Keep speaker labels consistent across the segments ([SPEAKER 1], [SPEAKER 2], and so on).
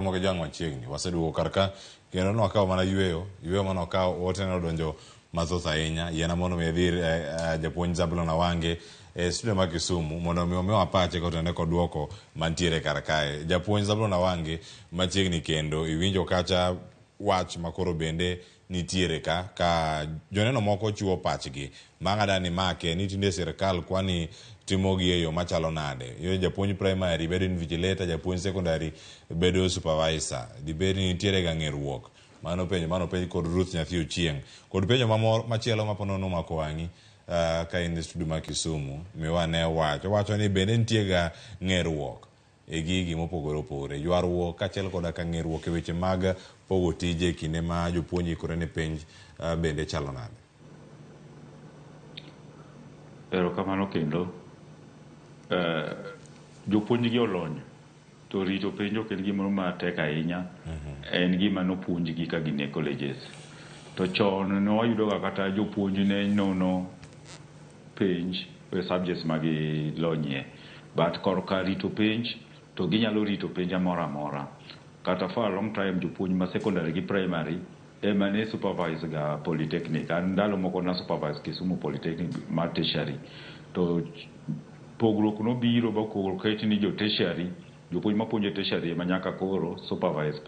[SPEAKER 1] Waromo gi jwang' machiegni. Waseduogo kar ka kendo nwakawo mana yueyo. Yueyo mane wakawo ote ne odonjo mathoth ahinya. Yiena mondo mi adhi ir japuonj Zablon Awange e studio ma Kisumu mondo mi omiwa pache kotenore kod duoko mantiere kar kae. Japuonj Zablon Awange machiegni kendo iwinjo kacha wach makoro bende nitiere ka ka joneno moko chiwo pachgi ma ng'ada ni make ni tinde sirkal kwani timogi e yo machalo nade. Yo japuonj primary bedo invigilator, japuonj secondary bedo supervisor. Dibed ni nitiere ga ng'eruok. Mano penjo mano penj kod Ruth Nyathi Ochieng. Kod penjo mamor machielo ma ponono omako wang'i ka in e studio ma Kisumu miwa ne wach. Owacho ni bende nitie ga ng'eruok e gigi mopogore opogore. Ywaruok kaachiel koda ka ng'eruok e weche mag pogo tije e kinde ma jopuonj ikore ne penj bende chalo nade?
[SPEAKER 2] Erokamano kendo. Jopuonj gi olony to rito penj ok en gimoro matek ahinya. En gima nopuonjgi ka gin e colleges. To chon ne wayudo ga kata jopuonj ne nono penj e subjects ma gilonyie. But korka rito penj to ginyalo rito penj moro amora. Kata for a long time jopuonj ma secondary gi primary ema ne supervise ga polytechnic. An ndalo moko na supervise Kisumu Polytechnic mar tertiary. To pogruok nobiro ba koro ket ni jo tertiary, jopuonj mapuonjo e tertiary ema nyaka koro supervise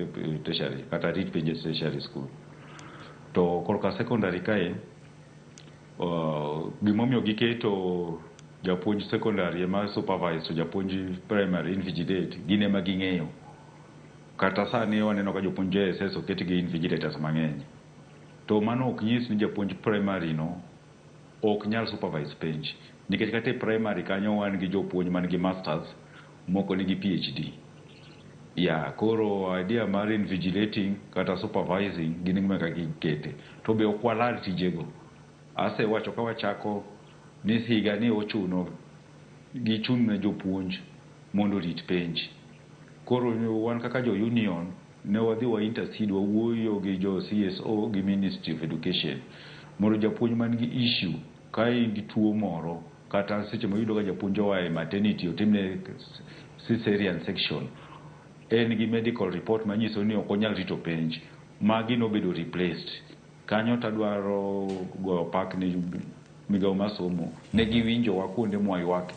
[SPEAKER 2] tertiary kata rit penj e tertiary school. To korka secondary kae, gimomiyo giketo japuonj secondary ema supervise to japuonj primary invigilate, gin ema ging'eyo. Kata sani waneno ka jopuonj JSS oket gi invigilators mang'eny. To mano ok nyis ni japuonj primary no ok nyal supervise penj. Nikech kata e primary kanyo wan gi jopuonj man gi masters, moko nigi PhD. Ya, koro idea mar invigilating kata supervising gin gima kaka gikete. To be ok walal tijego. Asewacho ka wachako ni higa ni ochuno gichun ne jopuonj mondo orit penj. Koro wan kaka jo union ne wadhi wa intercede wawuoyo gi jo CSO gi Ministry of Education mondo japuonj man gi issue ka in gi tuo moro kata seche ma iyudo ka japuonj oa e maternity otimne cesarean section en gi medical report manyiso ni ok onyal rito penj magi nobedo replaced kanyo tadwaro goyo pak ni migawo mar somo ne giwinjowa kuonde mwaywak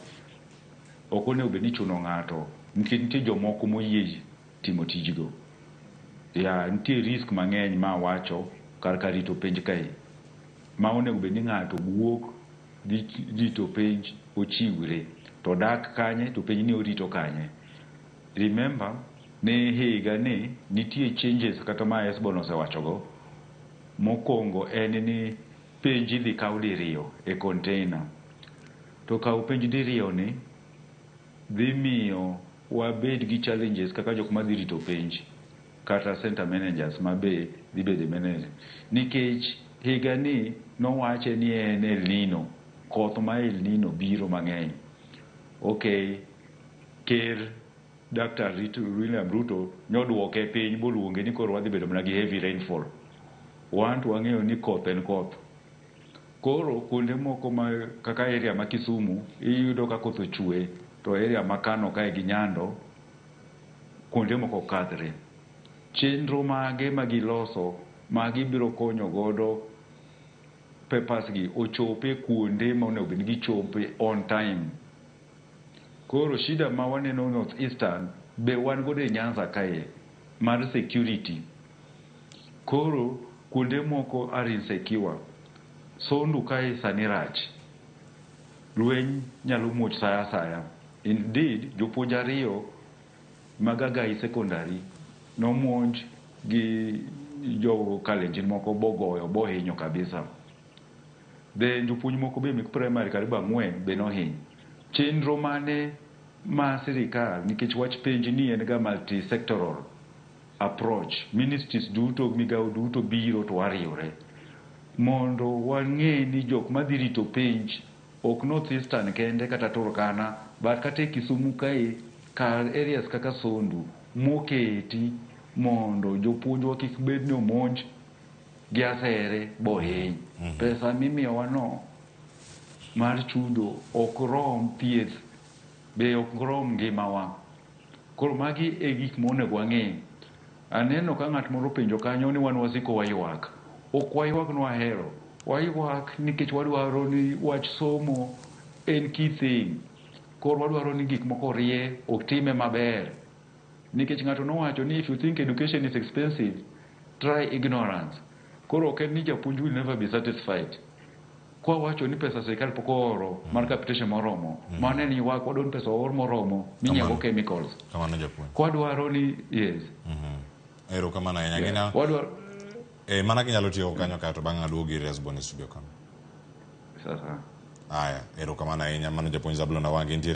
[SPEAKER 2] ok onego bed ni ichuno ng'ato nikech nitie jomoko moyie timo tijgo ya nitie risk mang'eny ma awacho kar ka rito penj kae ma onego bed ni ng'ato wuok dhi rito penj ochiwre to dak kanye to penj ni orito kanye remember ni higa ni nitie changes kata ma ESBON osewachogo mokwongo en ni penj idhi kaw diriyo e container to kawo penj diriyo ni dhi miyo wabed gi challenges kaka jok madhi rito penj kata center managers ma be dhi bedo manager nikech higa ni nowache ni en El Nino koth ma El Nino biro mang'eny okay ker Dr. William Ruto nyoduoke piny boluonge ni koro wadhi bedo mana gi heavy rainfall wan to wang'eyo ni koth en koth koro kuonde moko ma kaka area ma Kisumu iyudo ka koth ochwe to area ma Kano kae gi Nyando kuonde moko kadhre chenro mage ma giloso ma gibiro konyo godo papers gi ochope kuonde monego bed ni gichope on time koro shida ma waneno North Eastern be wan godo e Nyanza kae mar security koro kuonde moko are insecure Sondu kae sani rach lweny nyalo muoch sa asaya indeed jopuonj ariyo mag Agai secondary nomonj gi jo Kalenjin moko bogoyo bohinyo kabisa then jopuonj moko be mek primary karibu ang'wen be nohiny chenro mane ma sirikal nikech wach penj ni en ga multi sectoral approach ministries duto migawo duto biro to wariwre mondo wang'e ni jok madhi rito penj ok North Eastern kende kata Turkana but kata e Kisumu kae kar areas kaka Sondu moketi mondo jopuonjwa kik bed ni omonj gi asere bohiny pesa mimiyowa no mar chudo ok rom thieth be ok rom ngimawa koro magi e gik monego wang'e Aneno ka ng'at moro penjo kanyo ni wan wasiko waywak. Ok waywak ni wahero. Waywak nikech wadwaro ni wach somo en key thing. Koro wadwaro ni gik moko orie, otime maber. Nikech ng'ato nowacho ni if you think education is expensive, try ignorance. Koro ok en ni japuonj will never be satisfied. Kwa wacho ni pesa sirikal pok ooro mar capitation moromo, mano en ywak wadwaro ni pesa oor moromo minyiewo chemicals.
[SPEAKER 1] Kamano japuonj.
[SPEAKER 2] Kwadwaro ni yes.
[SPEAKER 1] Erokamano ahinya. Gina
[SPEAKER 2] Wadwaro
[SPEAKER 1] mana kinyalo tieko kanyo kae to bang'e aduogi ir Hesbon e studio kano.
[SPEAKER 2] Sasa.
[SPEAKER 1] Aya, erokamano ahinya. Mano japuonj Zablon Awange nitie.